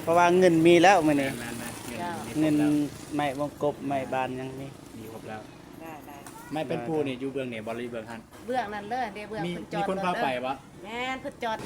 ເພາະວ່າເງິນມີແລ້ວມື້ນີ້ ແມ່ນໆ ເງິນ ເງິນມີຄົບແລ້ວ ໄມ້ວົງກົບ ໄມ້ບານ ຍັງມີ ມີຄົບແລ້ວ ໄດ້ໆ ໄມ້ແປ້ນປູນີ້ຢູ່ເບື້ອງນີ້ບໍ່ ຫຼືຢູ່ເບື້ອງຫັ້ນ? ເບື້ອງນັ້ນເລີຍເດ້ ເບື້ອງ ມີ ເພິ່ນຈອດ ມີຄົນພາໄປບໍ່? ແມ່ນ ເພິ່ນຈອດ.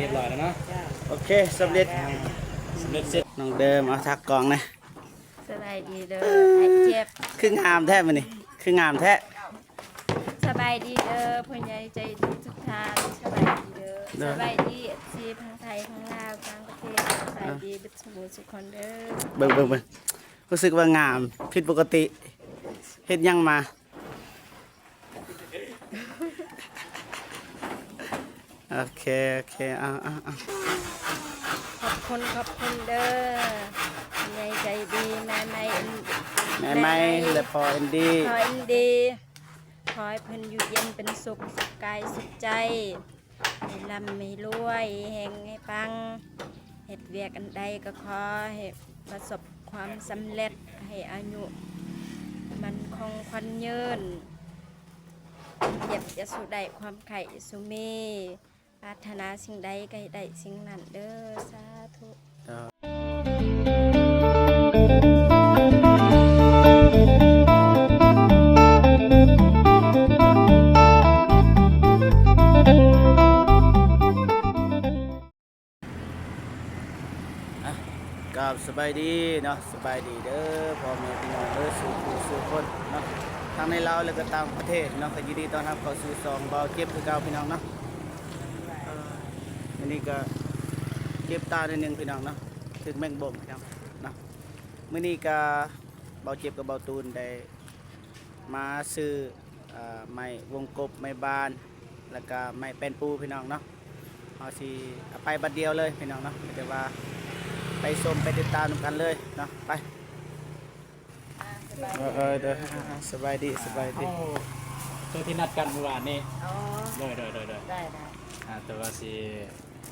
ຮຽບຮ້ອຍແລ້ວເນາະ ໂອເຄ ສຳເລັດ ສຳເລັດເສັດ ນ້ອງເດີມ ເອົາທັກກ້ອງແດ່. ສະບາຍດີເດີ ອ້າຍເຈັບ ຄືງາມແທ້ມື້ນີ້ ຄືງາມແທ້. ສະບາຍດີເດີ ຜູ້ໃຫຍ່ໃຈດີທຸກທ່ານ ສະບາຍດີເດີ ສະບາຍດີ ເອັຟຊີ ທັງໄທ ທັງລາວ ຕ່າງປະເທດ ສະບາຍດີເບິດສູ່ຜູ້ສູ່ຄົນເດີ. ເບິ່ງໆໆ ຮູ້ສຶກວ່າງາມຜິດປົກກະຕິ ເຮັດຫຍັງມາ? ໂອເຄ ໂອເຄ ເອົາໆໆ ຂອບຄຸນ ຂອບຄຸນເດີ ຜູ້ໃຫຍ່ໃຈດີ ແມ່ໄມ້ ແມ່ໄມ້ ແມ່ໄມ້ ແລະ ພໍ່ອິນດີ ພໍ່ອິນດີ ຂໍໃຫ້ເພິ່ນຢູ່ເຢັນເປັນສຸກ ສຸກກາຍສຸກໃຈ ໃຫ້ລ່ຳໃຫ້ລວຍ ໃຫ້ເຮັງໃຫ້ປັງ ເຮັດວຽກອັນໃດກໍຂໍໃຫ້ປະສົບຄວາມສຳເລັດ ໃຫ້ອາຍຸໝັ້ນຄົງຂວັນຍືນ ເຈັບຢ່າສູ່ໄດ້ ຄວາມໄຂ້ຢ່າສູ່ມີ ປາດຖະໜາສິ່ງໃດກໍໃຫ້ໄດ້ສິ່ງນັ້ນເດີ ສາທຸ. ອ່ະ ກາບສະບາຍດີເນາະ ສະບາຍດີເດີພໍ່ແມ່ພີ່ນ້ອງເອີຍ ສູ່ຜູ້ສູ່ຄົນເນາະ ທັງໃນລາວ ແລະ ກໍຕ່າງປະເທດເນາະ ກໍຍິນດີຕ້ອນຮັບເຂົ້າສູ່ຊ່ອງບ່າວເຈັບຄືເກົ່າພີ່ນ້ອງເນາະ. ເອີ ມື້ນີ້ກໍເຈັບຕາໜ້ອຍໜຶ່ງພີ່ນ້ອງເນາະ ຖືກແມງບົງພີ່ນ້ອງເນາະ. ມື້ນີ້ກໍບ່າວເຈັບກັບບ່າວຕູນໄດ້ມາຊື້ ເອີ ໄມ້ວົງກົບ ໄມ້ບານ ແລ້ວກະໄມ້ແປ້ນປູພີ່ນ້ອງເນາະ. ເຮົາຊິເອົາໄປບັດດຽວເລີຍພີ່ນ້ອງເນາະ ມີແຕ່ວ່າໄປຊົມໄປຕິດຕາມນຳກັນເລີຍເນາະ ໄປ. ອ່າ ສະບາຍດີ ເອີ ເອີ ເດີ ອ່າ ອ່າ ສະບາຍດີ ອ່າ ສະບາຍດີ ເຮົາ ໂຕທີ່ນັດກັນມື້ວານນີ້ ອໍ ໂດຍ ໂດຍ ໂດຍ ໂດຍ ໄດ້ ໄດ້ ອ່າ ແຕ່ວ່າຊິ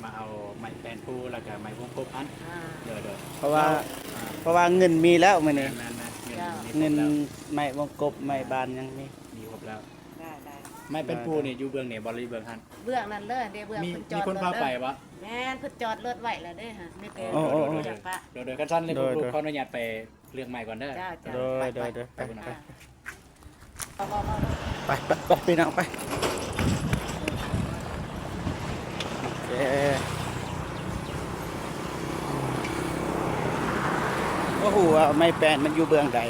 ມາເອົາໄມ້ແປ້ນປູ ແລ້ວກະໄມ້ວົງກົບຫັ້ນ ອ່າ ໂດຍໆ ເພາະວ່າ ແລ້ວ ອ່າ ເພາະວ່າເງິນມີແລ້ວມື້ນີ້ ແມ່ນໆ ເງິນ ເຈົ້າ ມີຄົບແລ້ວ ເງິນໄມ້ວົງກົບ ໄມ້ບານ ຍັງມີ ມີຄົບແລ້ວ ໄດ້ໆ ໄມ້ແປ້ນປູນີ້ຢູ່ເບື້ອງນີ້ບໍ່ ຫຼືຢູ່ເບື້ອງຫັ້ນ? ເບື້ອງນັ້ນເລີຍເດ້ ເບື້ອງ ມີ ເພິ່ນຈອດ ມີຄົນພາໄປບໍ່? ແມ່ນ ເພິ່ນຈອດລົດໄວ້ແລ້ວເດ້ ມີແຕ່ ໂອ້ ໂອ້ ໂອ້ ໂດຍໆ ໂດຍໆ ຄັນຊັ້ນເລີຍ ໂດຍໆ ຂໍອະນຸຍາດໄປ ເລືອກໃໝ່ກ່ອນເດີ ເຈົ້າ ເຈົ້າ ໂດຍ ໄປ ໂດຍ ໂດຍ ໄປ ໄປ ໄປ ໄປ ໄປ ພີ່ນ້ອງ ໄປ ໂອເຄ ບໍ່ຮູ້ວ່າໄມ້ແປ້ນມັນຢູ່ເບື້ອງໃດ.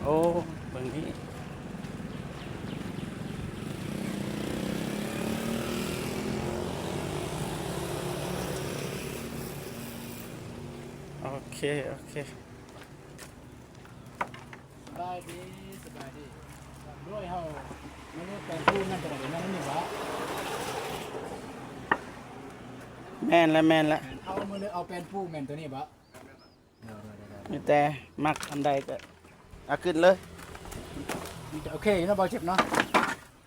ໂອ້ ເບິ່ງນີ້ ໂອເຄ ໂອເຄ ສະບາຍດີ ສະບາຍດີ ໂດຍ ເຮົາມາເລືອກແປ້ນປູນັ້ນກໍໄດ້ ແມ່ນນີ້ຫວາ? ແມ່ນລະ ແມ່ນລະ ເຮົາມາເລືອກເອົາແປ້ນປູ ແມ່ນໂຕນີ້ຫວາ? ມີແຕ່ມັກອັນໃດກໍເອົາຂຶ້ນເລີຍ ມີແຕ່ ໂອເຄຢູ່ເນາະ ບໍ່ເຈັບເນາະ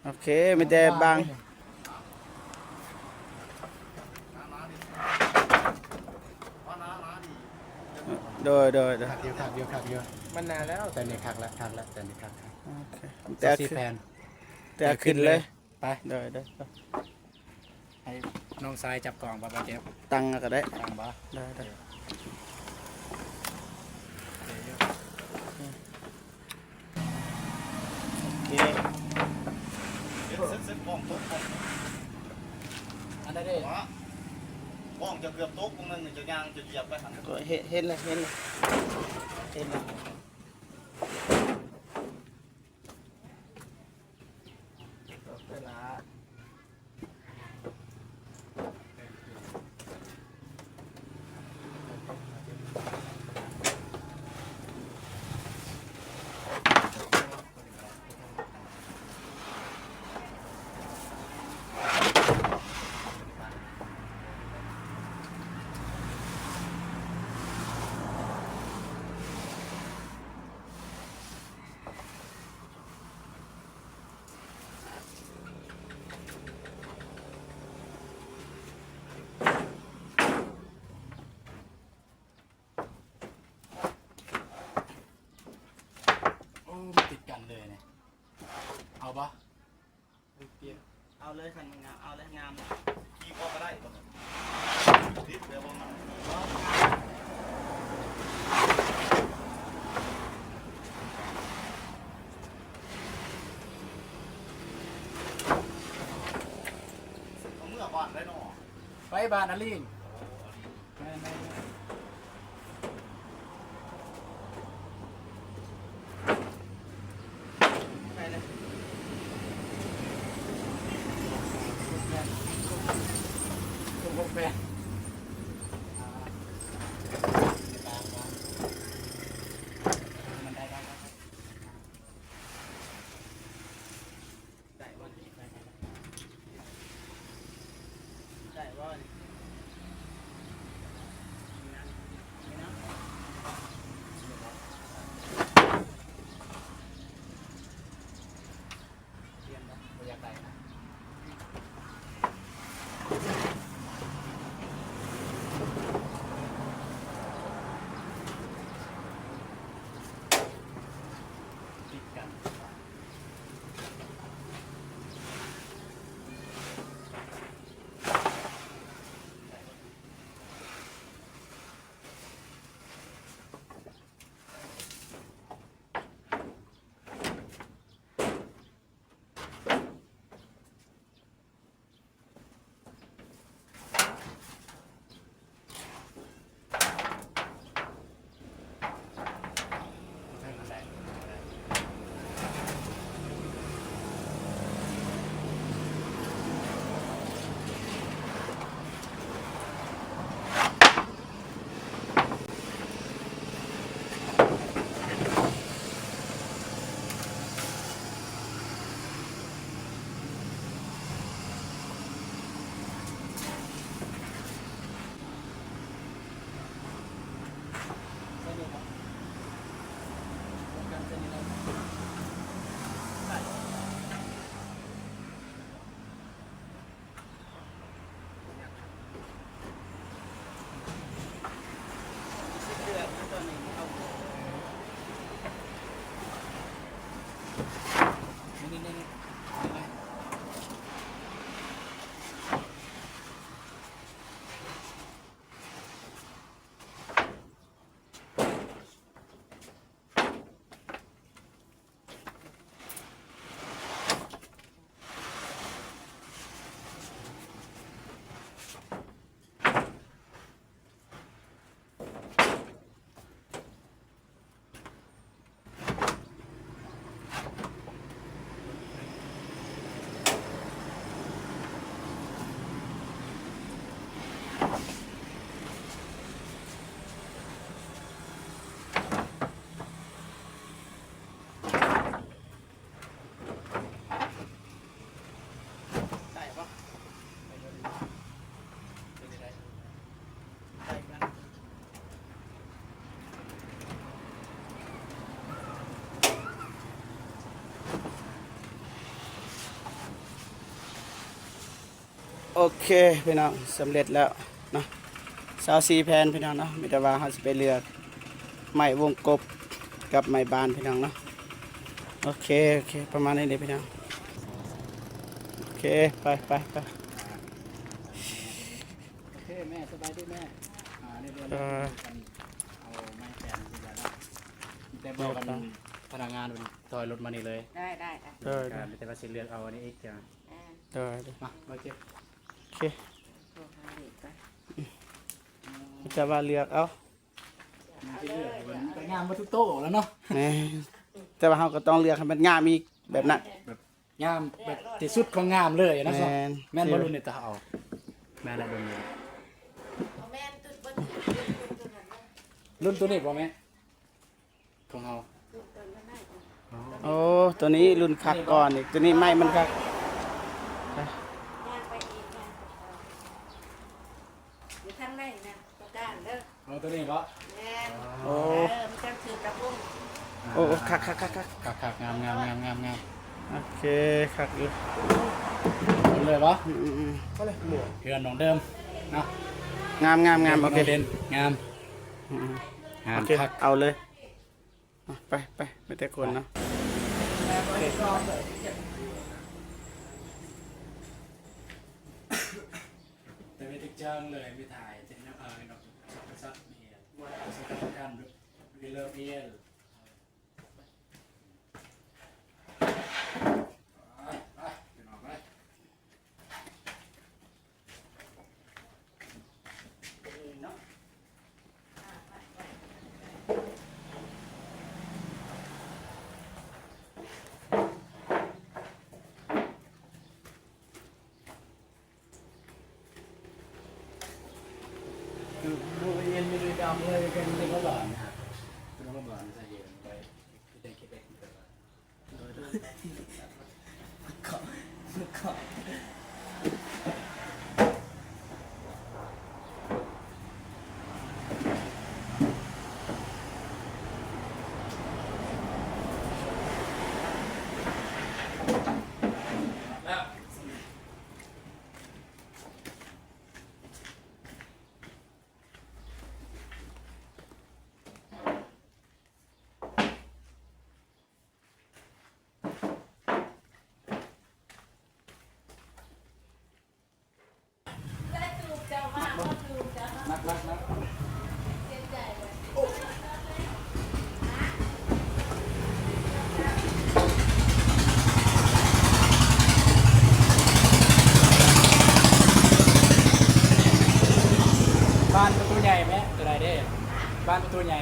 ໂອເຄ ມີແຕ່ບາງ ໂດຍ ໂດຍ ໂດຍ ຄັກຢູ່ ຄັກຢູ່ ຄັກຢູ່ ມັນໜາແລ້ວ ແຕ່ນີ້ຄັກລະ ຄັກລະ ແຕ່ນີ້ຄັກ ໂອເຄ ແຕ່ເອົາຂຶ້ນ ແຕ່ເອົາຂຶ້ນເລີຍ ໄປ ໂດຍ ໂດຍ ໄປ ໃຫ້ນ້ອງຊາຍຈັບກ້ອງບໍ່ ບໍ່ເຈັບ ຕັ້ງກໍໄດ້ ຕັ້ງບໍ່ ໄດ້ ໄດ້ ໂອເຄ ໂອເຄ ເຮັດເສັດ ເສັດກ້ອງຕົກ ອັນໃດເດ້ ກ້ອງຈະເກືອບຕົກ ວງໜຶ່ງຈະຍ່າງຈະຢຽບໄປຫັ້ນ ກໍເຫັນ ເຫັນແລ້ວ ເຫັນແລ້ວ ເຫັນແລ້ວ. ໂ ບໍ່? ເອົາເລີຍ ຄັນມັນງາມ ເອົາເລີຍ ງາມ ທີ່ພໍກໍໄດ້ບໍ່? ຕິດແລ້ວບໍ່? ມັນ ເອົາເມືອບ້ານໄດ້ເນາະ. ໄປບ້ານອາລີງ. ແມ່ນໆໆ ໄປເລີຍ. ໄດ້ບໍ່ນີ້? ໄດ້ບໍ່ນີ້? ປ່ຽນບໍ່? ບໍ່ຢາກໄດ້ນະ. ຕິດກັນ. ໂອເຄພີ່ນ້ອງ ສຳເລັດແລ້ວເນາະ ຊາວສີ່ແຜ່ນພີ່ນ້ອງເນາະ. ມີແຕ່ວ່າເຮົາຊິໄປເລືອກໄມ້ວົງກົບກັບໄມ້ບານພີ່ນ້ອງເນາະ. ໂອເຄ ໂອເຄ ປະມານນີ້ເດ້ພີ່ນ້ອງ. ໂອເຄ ໄປ ໄປ ໄປ. ໂອເຄແມ່ ສະບາຍດີແມ່. ອ່າ ໃນເລື່ອງ ເອີ ການເອົາໄມ້ແປນເລີຍເນາະ ແຕ່ບອກກັນ ໄດ້ ພະນັກງານຖອຍລົດມານີ້ເລີຍ. ໄດ້ ໄດ້ ໄດ້ ເອີ ມີແຕ່ວ່າຊິເລືອກເອົາອັນນີ້ອີກ. ເອີ ເອີ ມາ ມາເກັບ. ໂອເຄ ໂທຫາເລກໄປ ມີແຕ່ວ່າເລືອກເອົາ. ມັນຊິເລືອກ ມັນກໍງາມໝົດທຸກໂຕແລ້ວເນາະ. ແມ່ນ ແຕ່ວ່າເຮົາກໍຕ້ອງເລືອກໃຫ້ມັນງາມອີກ ແບບນັ້ນ ແບບງາມ ແບບທີ່ສຸດຂອງງາມເລີຍນະ. ແມ່ນ ແມ່ນບໍ່ລຸ້ນນີ້ ຕາເອົາ ແມ່ນແລ້ວລຸ້ນນີ້ ບໍ່ແມ່ນ ລຸ້ນໂຕນັ້ນ ລຸ້ນໂຕນັ້ນ ລຸ້ນໂຕນີ້ບໍ່ແມ່ນ ຂອງເຮົາ. ອໍ ໂອ້ ໂຕນີ້ລຸ້ນຄັກກ່ອນອີກ ໂຕນີ້ໄມ້ມັນຄັກ. ຍ່າງໄປອີກ ຍ່າງໄປອີກ ຢູ່ທາງໃນນະ ປະການເດີ. ອໍ ໂຕນີ້ບໍ? ແມ່ນ. ໂອ້ ເອີ ມັນຈັ່ງຖືກຕະປຸງ. ໂອ້ ຄັກໆໆໆ ຄັກໆ ງາມໆໆໆ. ໂອເຄ ຄັກຢູ່ ເລີຍບໍ? ອືມໆໆ ເຮືອນນ້ອງເດີມເນາະ. ງາມໆໆ ໂອເຄ ງາມ ອືມໆ ງາມ ໂອເຄ ຄັກ ເອົາເລີຍ. ອ່ະ ໄປ ໄປ ໄປແຕ່ຄົນເນາະ. ໄປ ໄປ ໄປ. Yang le mi thai chen yang a no sa sa mi wa sa ka kan du le le mi. ບານປະຕູໃຫຍ່ແມະ ຕົວໃດເດ້? ບານປະຕູໃຫຍ່.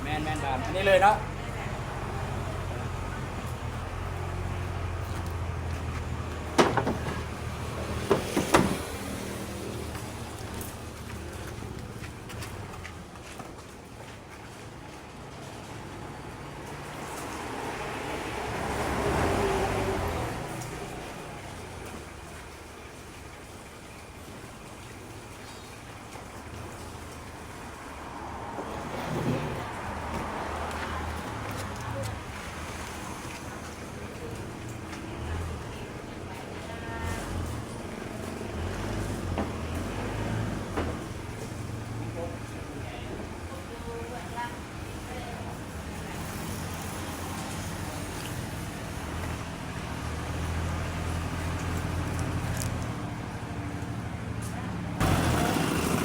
ແມ່ນໆ ບານ ອັນນີ້ເລີຍເນາະ.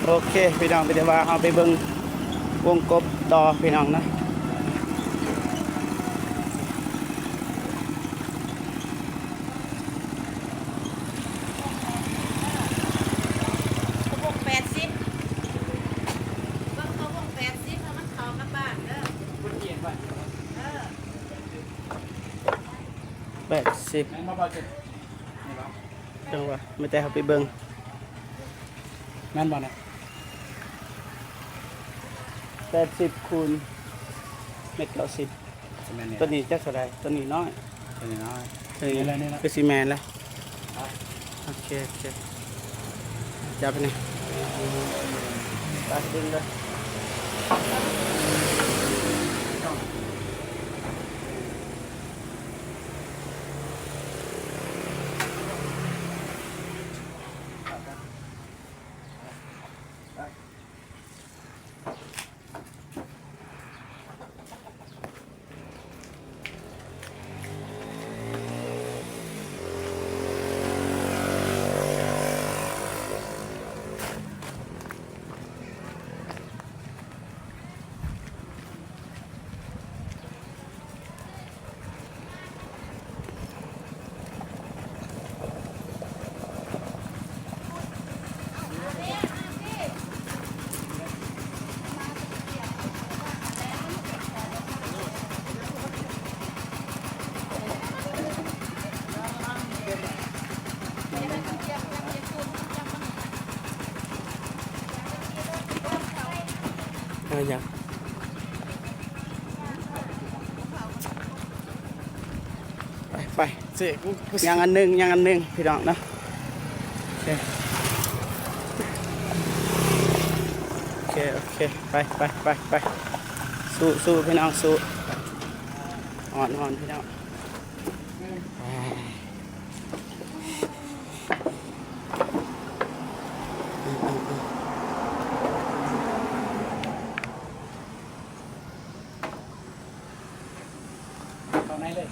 ໂອເຄພີ່ນ້ອງ ມີແຕ່ວ່າເຮົາໄປເບິ່ງວົງກົບຕໍ່ພີ່ນ້ອງນະ. ຂະບົກແປດສິບ ເບິ່ງຂະບົກແປດສິບ ຖ້າມັນເຂົ້າກັບບ້ານເດີ. ເອີ ແປດສິບ ແມ່ນບໍ່ ເຈົ້າເຈັດ? ນີ້ບໍ່? ຈັ່ງວ່າ ມີແຕ່ເຮົາໄປເບິ່ງ ແມ່ນບໍ່ນະ? ແປດສິບຄູນເມັດເກົ້າສິບ ຊິແມ່ນນີ້. ຕົວນີ້ຈັກເທົ່າໃດ? ຕົວນີ້ນ້ອຍ ຕົວນີ້ນ້ອຍ ຕົວນີ້ ນີ້ແຫຼະ ນີ້ແຫຼະ ຄືຊິແມ່ນແຫຼະ. ໂອເຄ ໂອເຄ ຈັບໄປນີ້ ຕັດດຶງເດີ. ເອົາຫຍັງ? ໄປ ໄປ ເສກ ຍັງອັນໜຶ່ງ ຍັງອັນໜຶ່ງ ພີ່ນ້ອງເນາະ. ໂອເຄ ໂອເຄ ໂອເຄ ໄປ ໄປ ໄປ ໄປ ສູ້ ສູ້ ພີ່ນ້ອງ ສູ້. ຮ້ອນ ຮ້ອນ ພີ່ນ້ອງ. ເຂົ້າໃນເລີຍ.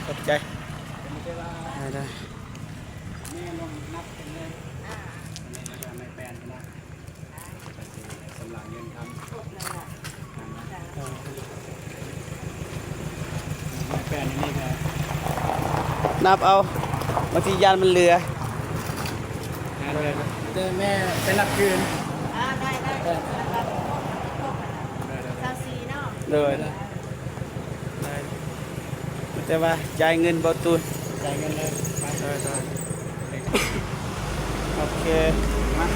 ຂອບໃຈ. ໄດ້ໆ ແມ່ລົງນັບເປັນເງິນ ອັນນີ້ລະກະໄມ້ແປ້ນນະ ກະຊິຊຳລະເງິນທຳ ໄມ້ແປ້ນອັນນີ້ກະນັບເອົາ ບາງທີຢ້ານມັນເຫຼືອ. ແຕ່ແມ່ໄປນັບຄືນ. ອ່າ ໄດ້ໆ ຊາວສີ່ເນາະ. ໂດຍ. ແຕ່ວ່າຈ່າຍເງິນບໍ່ຕູນ ຈ່າຍເງິນເລີຍ. ໂອເຄ ມາ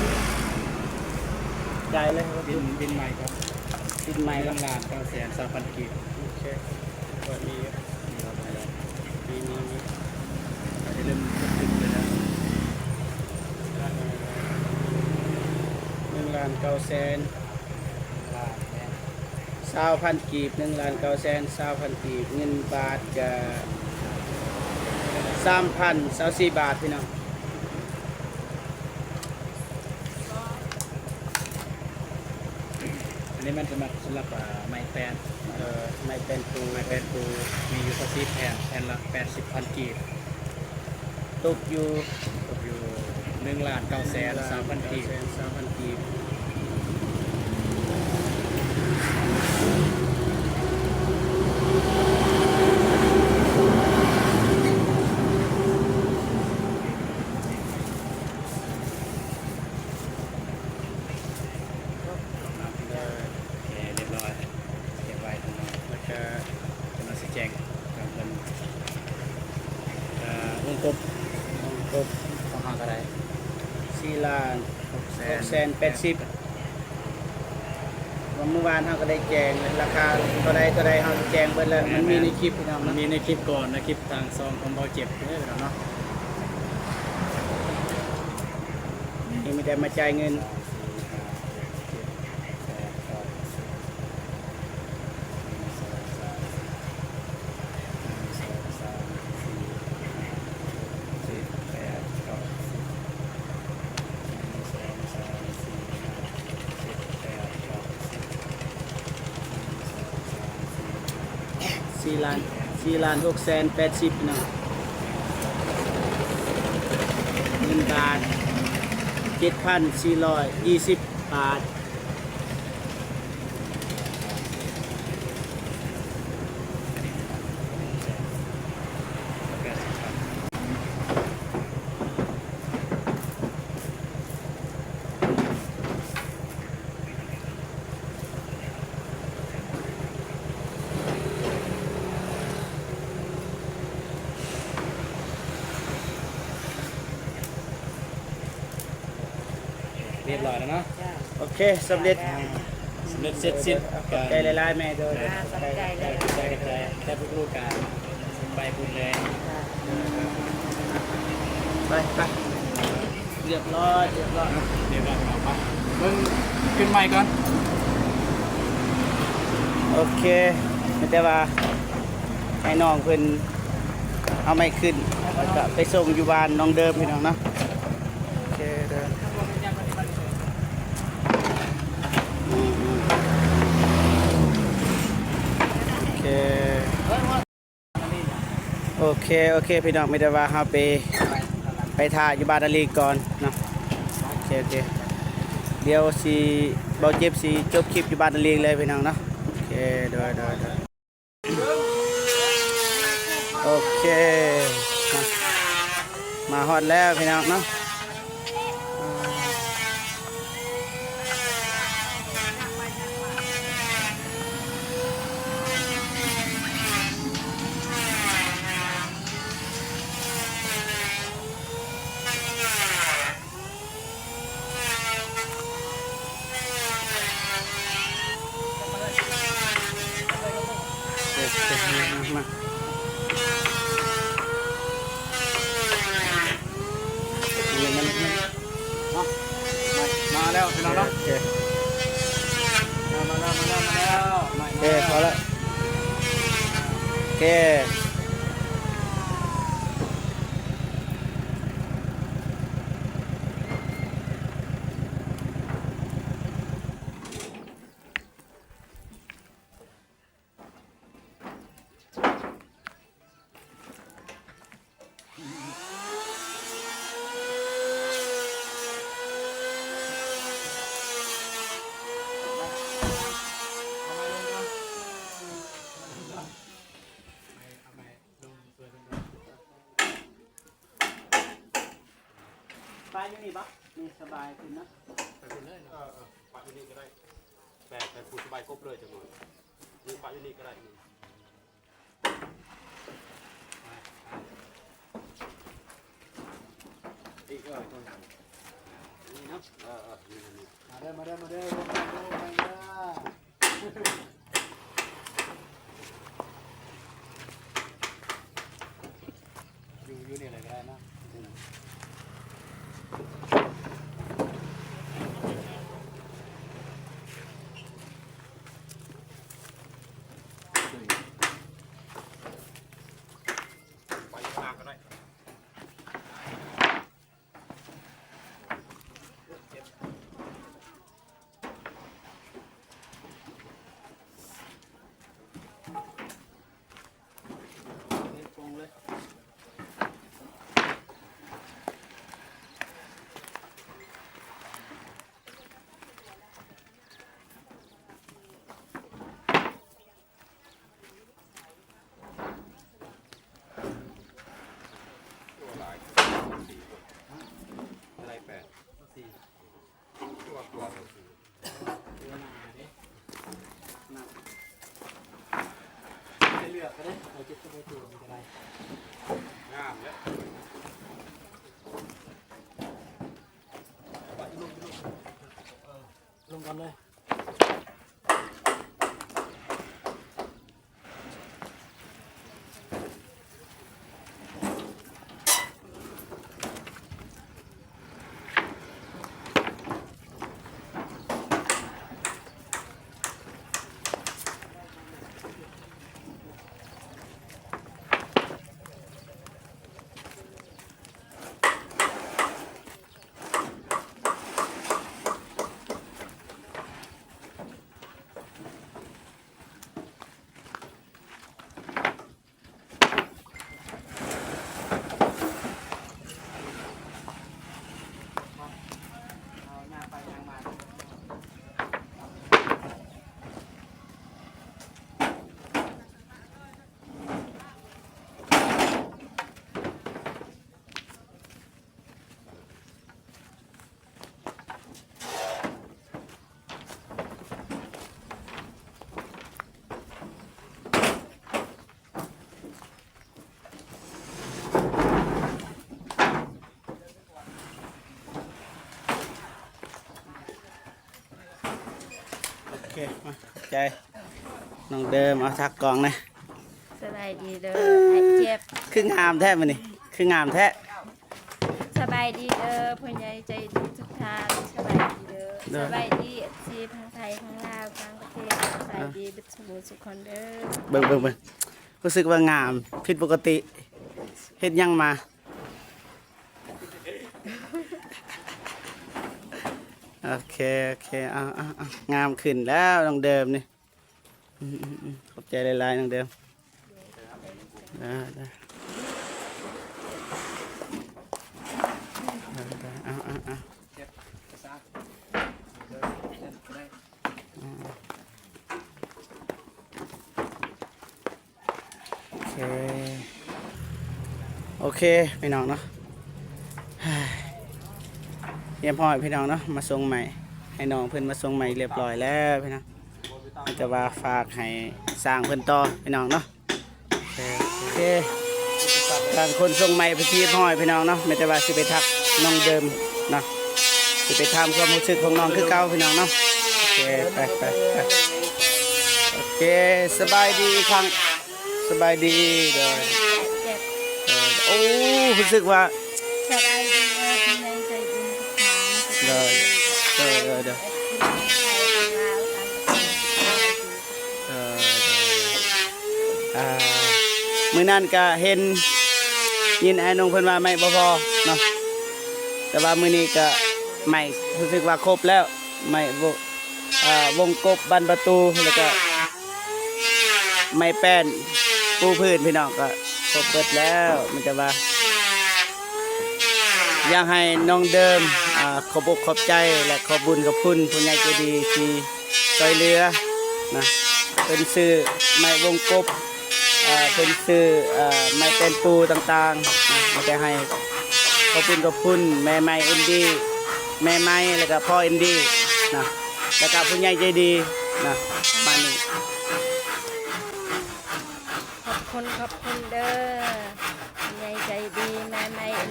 ຈ່າຍເລີຍ. ບິນ ບິນໃໝ່ກ່ອນ ບິນໃໝ່ ໜຶ່ງລ້ານເກົ້າແສນຊາວພັນກີບ. ໂອເຄ ກວດມີຢູ່ ມີ ມີ ມີ ມີ ມີ ເລີ່ມຂຶ້ນເລີຍນະ. ໜຶ່ງລ້ານເກົ້າແສນ ຊາວພັນກີບ ໜຶ່ງລ້ານເກົ້າແສນຊາວພັນກີບ ເງິນບາດກະສາມພັນຊາວສີ່ບາດ ພີ່ນ້ອງ. ອັນນີ້ມັນສຳລັບ ສຳລັບ ອ່າ ໄມ້ແປ້ນ ເອີ ໄມ້ແປ້ນປູ ໄມ້ແປ້ນປູ ມີຢູ່ຊາວສີ່ແຜ່ນ ແຜ່ນລະແປດສິບພັນກີບ. ຕົກຢູ່ ຕົກຢູ່ໜຶ່ງລ້ານເກົ້າແສນຊາວພັນກີບ ໜຶ່ງລ້ານເກົ້າແສນຊາວພັນກີບ. ໂອເຄ ຮຽບຮ້ອຍ ເກັບໄວ້ຂ້າງນອກ ແລ້ວກະ ກຳລັງຊິແຈ້ງທາງເພິ່ນ. ເອີ ວົງກົບ ວົງກົບຂອງເຮົາກະໄດ້ ສີ່ລ້ານຫົກແສນແປດສິບ. ວ່າມື້ວານເຮົາກະໄດ້ແຈ້ງລາຄາເທົ່າໃດ ເທົ່າໃດ ເຮົາແຈ້ງເບິດແລ້ວ. ແມ່ນໆ ມັນມີໃນຄລິບ ພີ່ນ້ອງເນາະ ມັນມີໃນຄລິບກ່ອນ ໃນຄລິບທາງຊ່ອງຂອງເບົາເຈັບເດີ ພີ່ນ້ອງເນາະ. ນີ້ມີແຕ່ມາຈ່າຍເງິນ. ສີ່ລ້ານ ສີ່ລ້ານຫົກແສນແປດສິບເນາະ ເງິນບາດ ເຈັດພັນສີ່ຮ້ອຍຊາວບາດ. ຮຽບຮ້ອຍແລ້ວເນາະ. ໂອເຄ ສຳເລັດ ສຳເລັດເສັດສິ້ນ. ຂອບໃຈຫຼາຍໆ ແມ່ເດີ. ອ່າ ຂອບໃຈຫຼາຍໆ ຂອບໃຈ ຂອບໃຈ. ແຕ່ພວກລູກກະໄປພຸ້ນເລີຍ. ໄປ ໄປ ຮຽບຮ້ອຍ ຮຽບຮ້ອຍ ຮຽບຮ້ອຍ. ເບິ່ງຂຶ້ນໄມ້ກ່ອນ. ໂອເຄ ມີແຕ່ວ່າໃຫ້ນ້ອງເພິ່ນເອົາໄມ້ຂຶ້ນ ແລ້ວກະໄປສົ່ງຢູ່ບ້ານນ້ອງເດີມ ພີ່ນ້ອງເນາະ. ໂອເຄເດີ ອືມ ໂອເຄ ໂອເຄ ໂອເຄ ພີ່ນ້ອງ ມີແຕ່ວ່າເຮົາໄປ ໄປຖ້າຢູ່ບ້ານນາລີກ່ອນເນາະ. ໂອເຄ ໂອເຄ ດຽວຊິ ເບົາເຈັບຊິຈົບຄລິບຢູ່ບ້ານນາລີເລີຍ ພີ່ນ້ອງເນາະ. ໂອເຄ ໂດຍ ໂດຍ ໂດຍ. ໂອເຄ ມາ ມາຮອດແລ້ວພີ່ນ້ອງເນາະ. ມາ ມາ ມາ ມາແລ້ວພີ່ນ້ອງເນາະ. ໂອເຄ ມາແລ້ວ ມາແລ້ວ ມາແລ້ວ ໂອເຄ ພໍແລ້ວ ໂອເຄ. ໂ ປະຢູ່ນີ້ບໍ່? ນີ້ສະບາຍຂຶ້ນເນາະ. ໄປພຸ້ນເລີຍເນາະ. ເອີໆ ປະຢູ່ນີ້ກໍໄດ້. ແປ ແປ ໄປປູສະບາຍກົບເລີຍຈັກໜ່ອຍ. ນີ້ປະຢູ່ນີ້ກໍໄດ້. ອີກເອີ ນີ້ເນາະ. ເອີໆ ນີ້ໆ ມາເດີ ມາເດີ ມາເດີ ລົງກັນເດີ ລົງກັນເດີ. ຢູ່ ຢູ່ນີ້ເລີຍກໍໄດ້ເນາະ. ໄປຂ້າງໜ້າກໍໄດ້. ລົງກ່ອນເລີຍ. ໂອເຄ ມາ ຂອບໃຈ. ນ້ອງເດີມ ເອົາ ທັກກ້ອງແດ່. ສະບາຍດີເດີ ອ້າຍເຈັບ. ຄືງາມແທ້ມື້ນີ້ ຄືງາມແທ້. ສະບາຍດີເດີ ຜູ້ໃຫຍ່ໃຈດີທຸກທ່ານ. ສະບາຍດີເດີ ໂດຍ ສະບາຍດີ ເອັຟຊີ ທັງໄທ ທັງລາວ ຕ່າງປະເທດ. ສະບາຍດີເບິດສູ່ຜູ້ສູ່ຄົນເດີ. ເບິ່ງ ເບິ່ງ ເບິ່ງ ຮູ້ສຶກວ່າງາມຜິດປົກກະຕິ ເຮັດຫຍັງມາ? ໂອເຄ ໂອເຄ ເອົາ ເອົາ ເອົາ ງາມຂຶ້ນແລ້ວນ້ອງເດີມນີ້. ອືມ ອືມ ອືມ ຂອບໃຈຫຼາຍໆ ນ້ອງເດີມ. ໄດ້ ໄດ້ ໄດ້ ໄດ້ ເອົາ ເອົາ ເອົາ ເກັບເອກະສານ ເດີນໄດ້ ອືມ. ໂອເຄ ໂອເຄ ພີ່ນ້ອງເນາະ ຮຽບຮ້ອຍ ພີ່ນ້ອງເນາະ. ມາສົ່ງໃໝ່ ໃຫ້ນ້ອງເພິ່ນມາສົ່ງໃໝ່ຮຽບຮ້ອຍແລ້ວ ພີ່ນ້ອງ. ມີແຕ່ວ່າຝາກໃຫ້ຊ່າງເພິ່ນຕໍ່ ພີ່ນ້ອງເນາະ. ໂອເຄ ໂອເຄ ທາງຄົນສົ່ງໃໝ່ເພິ່ນຮຽບຮ້ອຍ ພີ່ນ້ອງເນາະ. ມີແຕ່ວ່າຊິໄປທັກນ້ອງເດີມເນາະ ຊິໄປຖາມຄວາມຮູ້ສຶກຂອງນ້ອງຄືເກົ່າ ພີ່ນ້ອງເນາະ. ໂອເຄ ໄປ ໄປ ໄປ. ໂອເຄ ສະບາຍດີອີກຄັ້ງ. ສະບາຍດີ ໂດຍ ເຈັບ ໂດຍ. ໂອ້ ຮູ້ສຶກວ່າ ສະບາຍດີເດີ ຜູ້ໃຫຍ່ໃຈບຸນທຸກທ່ານ. ໂດຍ ໂດຍ ໂດຍ ໂດຍ ໂດຍ ໂດຍ. ອ່າ ມື້ນັ້ນກະເຫັນ ຍິນອ້າຍນົງເພິ່ນວ່າໄມ້ບໍ່ພໍເນາະ ແຕ່ວ່າມື້ນີ້ກະໄມ້ຮູ້ສຶກວ່າຄົບແລ້ວ ໄມ້ ອ່າ ວົງກົບ ບານປະຕູ ແລ້ວກະ ໄມ້ແປ້ນປູພື້ນ ພີ່ນ້ອງ ກໍຄົບເບິດແລ້ວ. ມີແຕ່ວ່າຢາກໃຫ້ນ້ອງເດີມ ອ່າ ຂອບອົກຂອບໃຈ ແລະ ຂອບບຸນຂອບຄຸນຜູ້ໃຫຍ່ໃຈດີທີ່ຊ່ວຍເຫຼືອນະ. ເພິ່ນຊື້ໄມ້ວົງກົບ ອ່າ ເພິ່ນຊື້ ອ່າ ໄມ້ແປ້ນປູຕ່າງໆນະ ມີແຕ່ໃຫ້ ຂອບຄຸນ ຂອບຄຸນແມ່ໃໝ່ອິນດີ້ ແມ່ໃໝ່ ແລ້ວກະພໍ່ອິນດີ້ນະ ແລ້ວກະຜູ້ໃຫຍ່ໃຈດີນະ ປະມານນີ້. ຂອບຄຸນ ຂອບຄຸນເດີ ຜູ້ໃຫຍ່ໃຈດີ ແມ່ໃໝ່ອິນ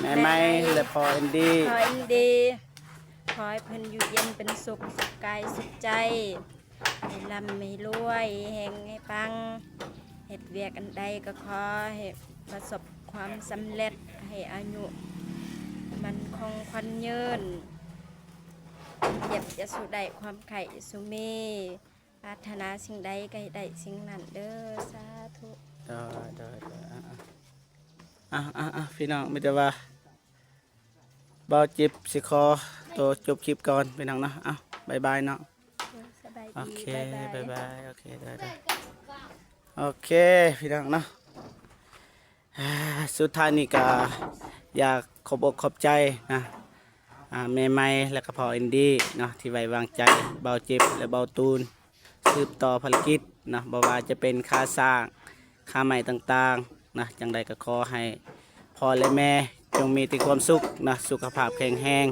ແມ່ໃໝ່ ແມ່ໃໝ່ ແລະ ພໍ່ອິນດີ້ ພໍ່ອິນດີ້ ຂໍໃຫ້ເພິ່ນຢູ່ເຢັນເປັນສຸກ ສຸກກາຍສຸກໃຈ ໃຫ້ລ່ຳໃຫ້ລວຍ ເຮັງໃຫ້ປັງ ເຮັດວຽກອັນໃດກໍຂໍໃຫ້ປະສົບຄວາມສຳເລັດ ໃຫ້ອາຍຸໝັ້ນຄົງຂວັນຍືນ ເຈັບຢ່າສູ່ໄດ້ ຄວາມໄຂ້ຢ່າສູ່ມີ ປາດຖະໜາສິ່ງໃດກໍໃຫ້ໄດ້ສິ່ງນັ້ນເດີ ສາທຸ. ໂດຍ ໂດຍ ໂດຍ ອ່າ ອ່າ ພີ່ນ້ອງ ມີແຕ່ວ່າ ບ່າວຈິບຊິຂໍໂຕຈົບຄລິບກ່ອນ ພີ່ນ້ອງເນາະ. ເອົ້າ ບາຍບາຍເນາະ. ສະບາຍດີ ໂອເຄ ບາຍບາຍ ບາຍບາຍ ໂອເຄ ໄດ້ ໄດ້ ໂອເຄ ພີ່ນ້ອງເນາະ. ອ່າ ສຸດທ້າຍນີ້ກໍຢາກຂອບອົກຂອບໃຈນະ ອ່າ ແມ່ໃໝ່ ແລະກະພໍ່ອິນດີ້ເນາະ ທີ່ໄວ້ວາງໃຈບ່າວຈິບ ແລະບ່າວຕູນ ສືບຕໍ່ພາລະກິດເນາະ ບໍ່ວ່າຈະເປັນຄ່າສ້າງ ຄ່າໄມ້ຕ່າງໆນະ. ຈັ່ງໃດກໍຂໍໃຫ້ພໍ່ ແລະ ແມ່ຈົ່ງມີແຕ່ຄວາມສຸກນະ ສຸຂະພາບແຂງແຮງ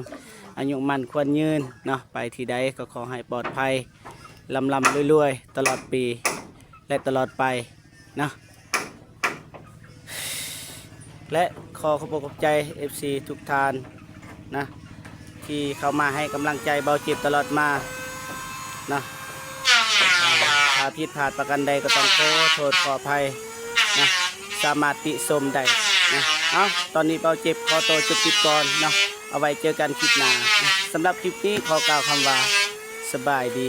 ອາຍຸໝັ້ນຂວັນຍືນເນາະ ໄປທີ່ໃດກໍຂໍໃຫ້ປອດໄພ ລ່ຳໆລວຍໆ ຕະຫຼອດປີ ແລະ ຕະຫຼອດໄປເນາະ. ແລະ ຂໍຂອບອົກຂອບໃຈເອັຟຊີທຸກທ່ານນະ ທີ່ເຂົ້າມາໃຫ້ກຳລັງໃຈບ່າວຈິບຕະຫຼອດມາເນາະ. ຖ້າຜິດພາດປະການໃດກໍຕ້ອງຂໍໂທດຂໍອະໄພນະ ສາມາດຕິຊົມໄດ້ນະ. ເອົ້າ ຕອນນີ້ບ່າວຈິບຂໍໂຕຈົບຄລິບກ່ອນເນາະ ເອົາໄວ້ເຈີກັນຄລິບໜ້ານະ. ສຳລັບຄລິບນີ້ຂໍກ່າວຄຳວ່າ ສະບາຍດີ.